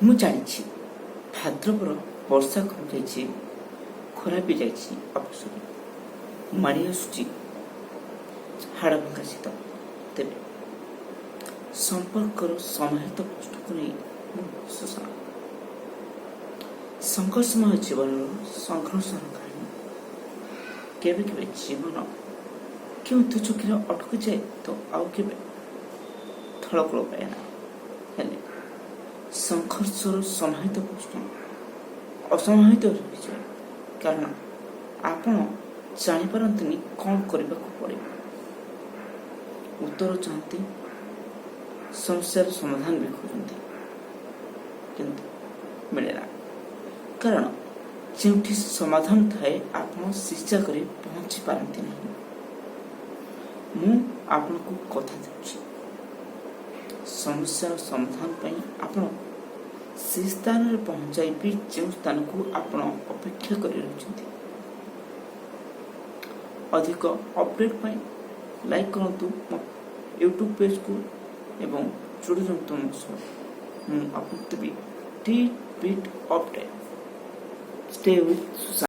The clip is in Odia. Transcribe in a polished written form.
ମୁଁ ଜାଣିଛି, ଭାଦ୍ରବର ବର୍ଷା କମିଯାଇଛି, ଖରା ବି ଯାଇଛି ଅବସର, ମାଡ଼ି ଆସୁଛି ହାଡ଼ଭଙ୍ଗା ଶୀତ। ତେବେ ସମ୍ପର୍କର ସମାହିତ ପୃଷ୍ଠକୁ ନେଇ ମୁଁ ସୁଷମା। ସଂଘର୍ଷମୟ ଜୀବନର ସଂଘର୍ଷର କାହାଣୀ। କେବେ କେବେ ଜୀବନ କେଉଁ ଚକିରେ ଅଟକି ଯାଏ ତ ଆଉ କେବେ ଥଳକୂଳ ପାଏ ନା। ହେଲେ ସଂଘର୍ଷର ସମାହିତ ପ୍ରଶ୍ନ ଅସମାହିତ ରହିଯାଏ, କାରଣ ଆପଣ ଜାଣିପାରନ୍ତିନି କ'ଣ କରିବାକୁ ପଡ଼ିବ। ଉତ୍ତର ଚାହାନ୍ତି, ସମସ୍ୟାର ସମାଧାନ ବି ଖୋଜନ୍ତି, କିନ୍ତୁ ମିଳେ ନା। କାରଣ ଯେଉଁଠି ସମାଧାନ ଥାଏ, ଆପଣ ସେ ଜାଗାରେ ପହଞ୍ଚି ପାରନ୍ତି ନାହିଁ। ମୁଁ ଆପଣଙ୍କୁ କଥା ଦେଉଛି, ସମସ୍ୟାର ସମାଧାନ ପାଇଁ ଆପଣ ସେ ସ୍ଥାନରେ ପହଞ୍ଚାଇବି, ଯେଉଁ ସ୍ଥାନକୁ ଆପଣ ଅପେକ୍ଷା କରି ରହିଛନ୍ତି। ଅଧିକ ଅପଡେଟ୍ ପାଇଁ ଲାଇକ୍ କରନ୍ତୁ ମୋ ୟୁଟ୍ୟୁବ୍ ପେଜ୍କୁ ଏବଂ ଯୋଡ଼ି ରୁହନ୍ତୁ ମୋ ସହ। ମୁଁ ଆପଣଙ୍କୁ ଦେବି ଟି beet update. Stay with Sushant.